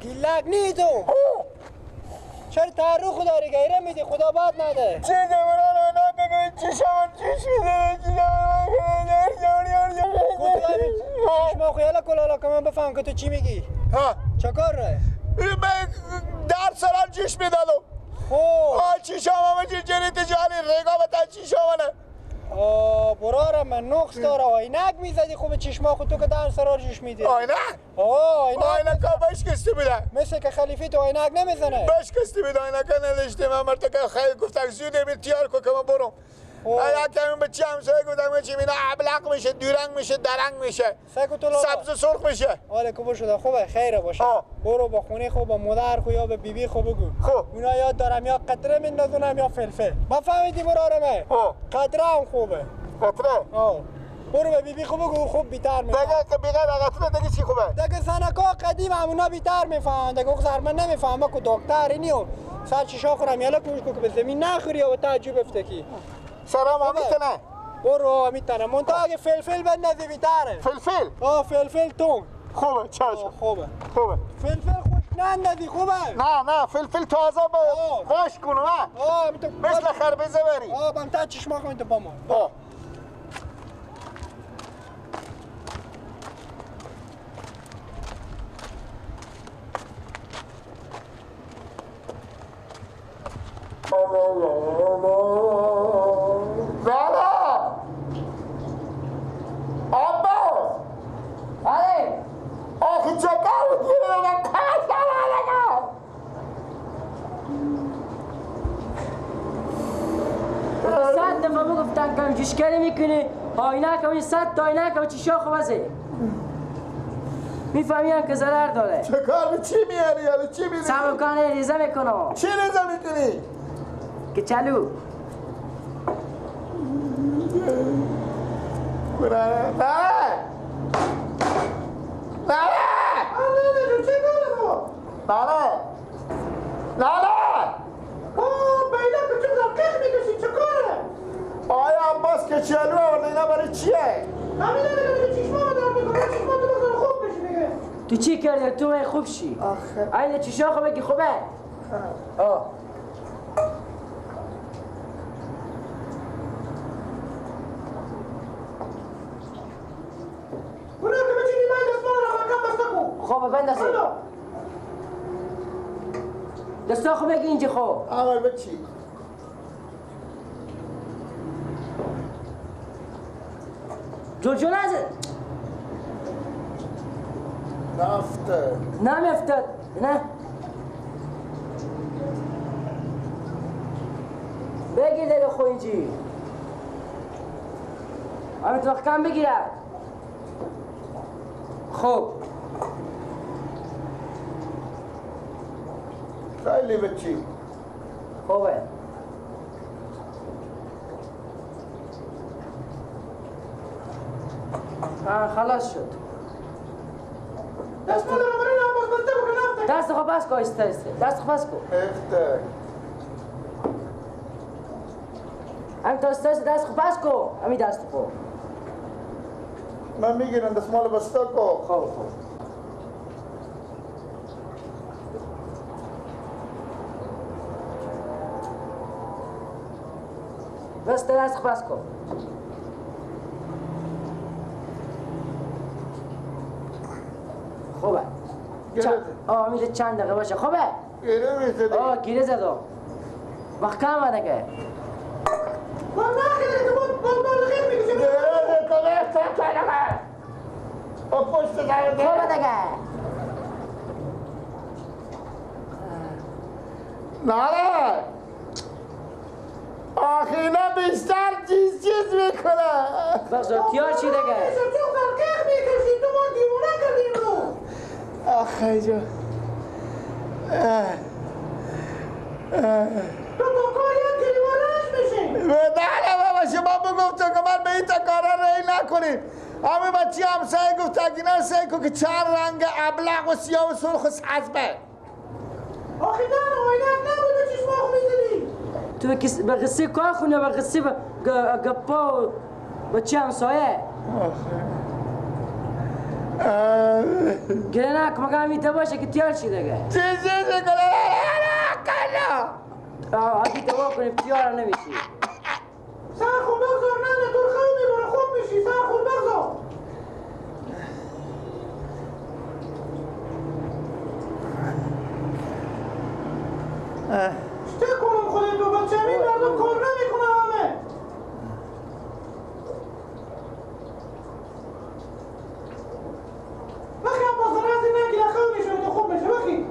گیلک نی تو. چرا تعرق داری گیره میدی خدا بد نده. چه زمانه نه بگو چی شما چیش میده چی شما خیال کلالا که من بفهم که تو چی میگی. ها چه کار ره؟ من در سرال چیش میدادم. خب آه چی شما من چی جریت جالی رقابت چی شما نه. آه برارم من نقص داره آینک میزدی خوب چشما خود تو که در سرار جوش میدی. آینک؟ آه آینک آینک ها بشکستی بوده. مثل که خلیفی تو آینک نمیزنه. بشکستی بوده آینک ها نداشتیم. من مرتکه خیلی گفتم زود تیار کو که من برم. آینک همین به چی همسایه گفتم چی اینا ابلق میشه دورنگ میشه درنگ میشه سبز و سرخ میشه. آره که شده خوبه خیره باشه. برو با خونه خو با مادر خو یا به بیبی خو بگو. خب اونا یاد دارم یا قطره میندازونم یا فلفل. ما فهمیدی برارمه. قطره هم خوبه. قطره؟ آه برو به بیبی خو بگو خوب بیتر میفهم. دیگه که بغیر قطره دیگه چی خوبه؟ دیگه سنکا قدیم همونا بیتر میفهمن. دیگه اون من نمیفهمم که دکتر اینیو سر چشا خورم یالا کوش کو که به زمین نخوری یا تعجب افتکی. سلام میتونه. برو میتونه. منتها اگه فلفل بندازی بیتره. فلفل؟ آه فلفل تون. خوبه چشم. خوبه. خوبه. فلفل خوش نندازی خوبه. نه نه فلفل تازه با واش کن نه. آه مثل خربزه بری. آه بم تا چشما کن تو با ما. آه جوشکری میکنی آینه که 100 تا آینه که چشا خو بزه میفهمی هم که ضرر داره. چه کار چی میاری یارو چی میری؟ سمکانه ریزه میکنم. چی ریزه میکنی؟ که چلو نه نه نه نه نه نه آیا عباس که چلو آورده اینا برای چیه؟ همین دیگه چشما در میکنه چشما تو بخور خوب بشی دیگه. تو چی کردی تو خوب شی؟ آخه اینه چشا خوبه که خوبه. آه برو که بچینی من دستمال را کم بسته کو. خوبه بندازی. دستا خوب بگی اینجا خوب. اول بچی. جوجو نزد نفته نمیفتد نه بگیر دیگه خو اینجی همین تو کم بگیرد. خب خیلی بچی خوبه. خلاص شد. دست رو برای عباس بسته کن. دست خو بس کن ایسته ایسته. دست خو بس کن. افته. همین دست دست خو بس کن. همین دست خو. من میگیرم دستمال بسته کن. خب خب. بس دست خو بس کن. خوبه. آه میده چند دقیقه باشه. خوبه؟ گیره میزده. آه گیره زد. وقت کم دیگه. خوبه دیگه. نه آخه اینا بیشتر چیز چیز میکنه. بخشو تیار چی دیگه؟ آخه جو تو کار یک دیوانش میشی. نه بابا شما بگفتم که من به این کارا رای نکنید. همه بچه همسایه گفت اینا سعی کن که چند رنگ ابلق و سیاه و سرخ و سبزه. آخه نه آینه نبود چشم میزنی. تو به قصه کار خونه به قصه گپا و بچه همسایه. گله نکن مگه همیته باشه که تیار چی دیگه چی چی چی گله نه عادی توا کنیم تیار نمیشی سر خون بگذار نه تو خیلی میبره خوب میشی سر خون بگذار چه کنم خودت تو بچه همین مردم کار نمیکنه همه وقتی عباس رازی نگیره خیلی میشه تو خوب میشه وقتی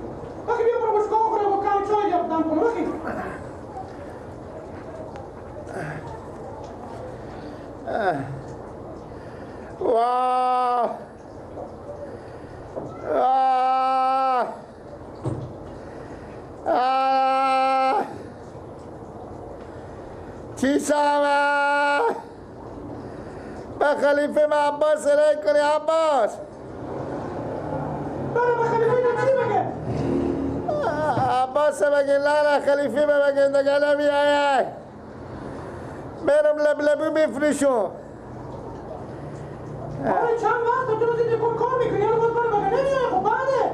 وقتی بیا برو بشکاه خوره و کم چای دم کنه وقتی واه واه آه چی سامه به خلیفه ما عباس رای کنی عباس برو به خلیفه چی بگه؟ عباس بگه لالا خلیفه بگه دیگه نمیایه برم لبلبو میفروشم آره چند وقت تو روزی دیکن کار میکنی یعنی باز برو بگه نمیایه خب بعده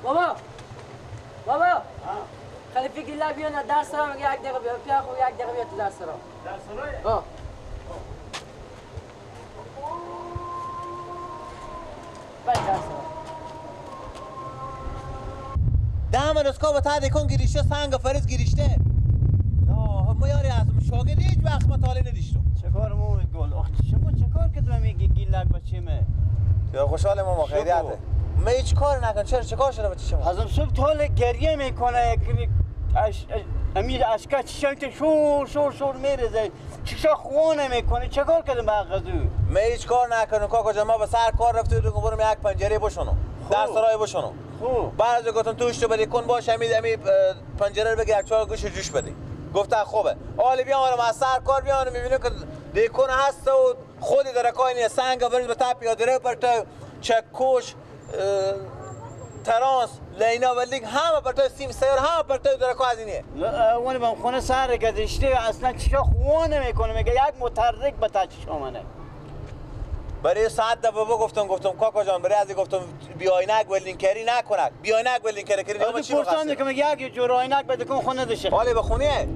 بابا بابا خلیفه گله بیا نه درس را میگه یک دقیقه بیا بیا خب یک دقیقه بیا تو درس را درس را آه بله درس را دهم رسکا با تا کن گریشته سنگ فرز گریشته آه ما یاری از شاگرد هیچ وقت مطالعه نداشتم چه کار مو گل آخ شما چه کار کردم میگی گیلک بچیمه یا خوشحال ما خیریته من هیچ کار نکنم چرا چه کار شده بچه شما ازم صبح تا گریه میکنه امیر اشکا چشم که شور شور شور میرزه چشا خوانه میکنه چه کار کردم به قضو من هیچ کار نکنم کاکا جان ما به سر کار رفته بودیم برم یک پنجره بشونم در سرای بشونم خوب بعد از گفتم توش تو بدی کن باش همین پنجره رو بگیر چهار گوش جوش بدی گفت خوبه حالا بیام از سر کار بیام میبینم که دیکون هست و خودی داره کای سنگ برز به تپ پیاده رو پرت چکش ترانس لینا و لیگ همه پرتای سیم سیر همه پرتای داره از اینیه اون با خونه سر گذشته اصلا چشا خوانه میکنه میگه یک مترک به تا چشا منه برای ساعت دفعه بابا گفتم کاکا جان برای از گفتم بیاینک و لینکری نکنک بیاینک و لینکری کری دیگه چی پرسان که میگه یک جور آینک بده کن خونه دشه حالا به خونه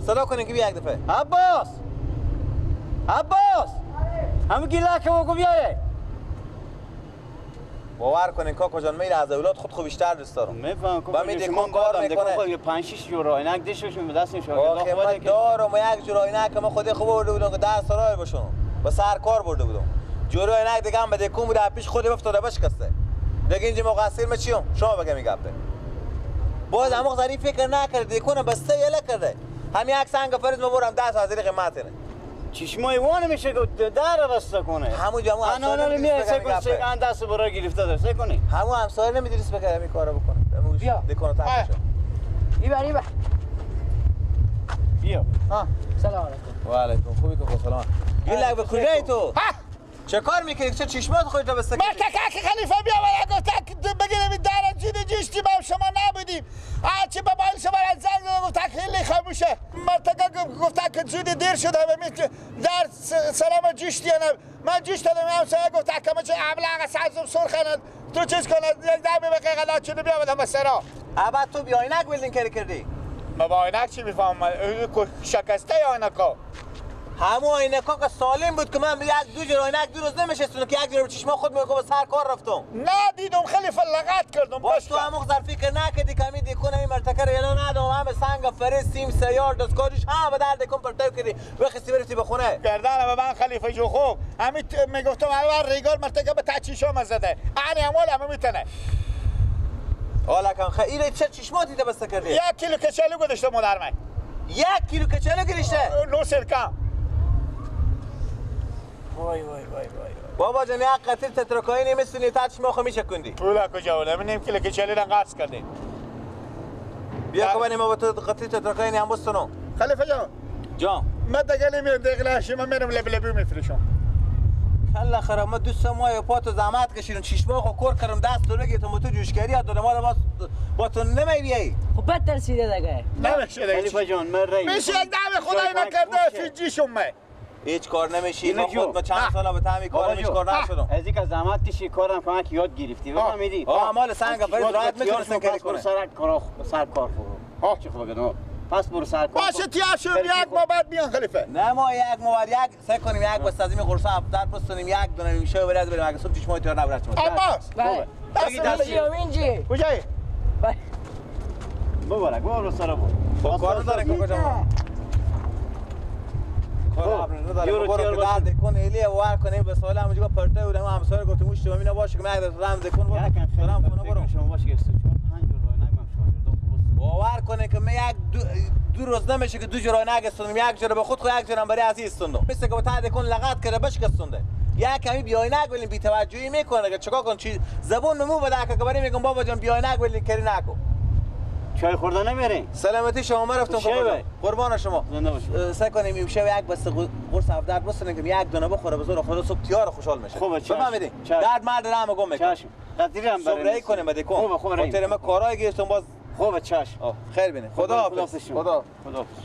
صدا کنین که بیا یک دفعه عباس عباس همون گیلک بگو بیایه باور کنین کاکا جان میره از اولاد خود خو بیشتر دوست دارم میفهم و می دیکن کار میکنه 5 6 جور عینک دشش به دست شاگرد خود دارم یک جور عینک ما خود خوب برده بودم که در سرای بشونم به سر کار برده بودم جور عینک دیگه هم به دیکن بوده پیش خود افتاده بشکسته دیگه اینجا مقصر ما چیم شما بگم این گپه باز همون ظریف فکر نکرد دیکن بسته یله کرده همین یک سنگ فرض ما برم 10 هزار قیمت نه چشمای وان میشه که در بسته کنه همون جمع همسایه نمیاد سه کن سه کن دست برای گرفته داره سه کنی همون همسایه نمیدونست بکنه همین کارو بکنه بیا دکانو تک ایبر ایبر بیا ها سلام علیکم و علیکم خوبی که سلام گیلک به کجای تو چه کار میکنی چه چشمات خودت بسته کردی مرتکه خلیفه بیا و گفت بگیرم در جید جشتی با شما نبودیم چه موبایل شما را زنگ گفت خیلی خاموشه مرتکه گفت که زود دیر شده در سلام جشتی نه من جوش دادم همسایه گفت که چه ابلغ سبزم سرخ تو چیز کنه یک دم به غلط شده بیا بدم سرا ابا تو بیا عینک ولدین کاری کردی ما با عینک چی میفهمم شکسته عینکا همون عینکا که سالم بود که من یک دو جور عینک دو روز نمیشستم که یک جور چشما خود میگم به سر کار رفتم نه دیدم خیلی لغت کردم باش تو همون ظرفی فکر نکردی که همین دیکون این مرتکه رو یلا ندم همه سنگ فرز سیم سیار دستگاهش همه به درد کن پرتو کردی وخستی برفتی به خونه گردن به من خلیفه جو خوب همین میگفتم اول ریگار مرتکه به تچیشام زده انی اموال همه میتونه حالا کن خیلی چه چشمات دیده بسته کردی یک کیلو کچالو گذاشته مادر من یک کیلو کچالو گرفته نو سرکم وای وای وای وای بابا جان یک قطعه تترکاین مثل تا چشم خو میشه کندی پولا کجا ولی نیم کیلو کچالو را قرض کردیم بیا که ما با تو قطعه تترکاین هم بستونم خلیفه جان جان من دیگه نمیرم دیگه من میرم لبلبی میفروشم کله خراب ما دوست ماه پاتو زحمت کشیدم چشما خو کور کردم دست رو بگیرم تو جوشگری دادم مال با تو نمیای. خب بد ترسیده دیگه. نمیشه دیگه. خلیفه جان من رای میشه یک دم خدای نکرده فیجیشم من. هیچ کار نمیشی. ما خود ما چند سال به تعمی کارم هیچ کار نشدم. از اینکه زحمت کشی کارم کمک یاد گرفتی. بفهمیدی؟ مال سنگ فرید راحت میتونستن کاری کنه. سر کار سر کار خو. چه خوبه گدم. پس برو سر کار. باشه تیار شو یک ما بعد بیان خلیفه. نه ما یک ما یک سعی کنیم یک بس از این قرص هفت بستونیم یک دونه میشه برای بریم اگه صبح چشمای تیار نبرد شما. عباس. بله. اینجی. کجایی؟ ببرک برو سر برو. کار داره که کجا؟ کار نداره. برو که درد کن الی وار کنیم به سوال همونجا پرته بودم همسایه گفتم موش تو اینا باشه که من رمز کن برو. سلام خونه برو. شما باشه که 4 5 راه نگم شاگردا خوب باور کنه که من یک دو روز نمیشه که دو جرا نگستوندم یک جرا به خود خو یک جرا برای عزیز استوندم مثل که با کن لغت کرده بشکستونده یک کمی بیای نگولین بی توجهی میکنه که چیکار کن چی زبون نمو بده که برای میگم بابا جان بیای نگولین کری نکن. چای خوردن نمیرین؟ سلامتی شما ما رفتم قربان شما. سعی کنیم امشب یک بسته قرص هفت درد بسنیم که یک دونه بخوره به زور خدا صبح تیار خوشحال میشه. خوبه بفهمیدین؟ درد مرد رحم گم میکنه. چشم. قدیری هم برای کنیم بده کن. خوبه خوبه. خاطر ما کارای گرفتم باز. خوبه چشم. خیر بینه. خدا حافظ. خدا خدا حافظ.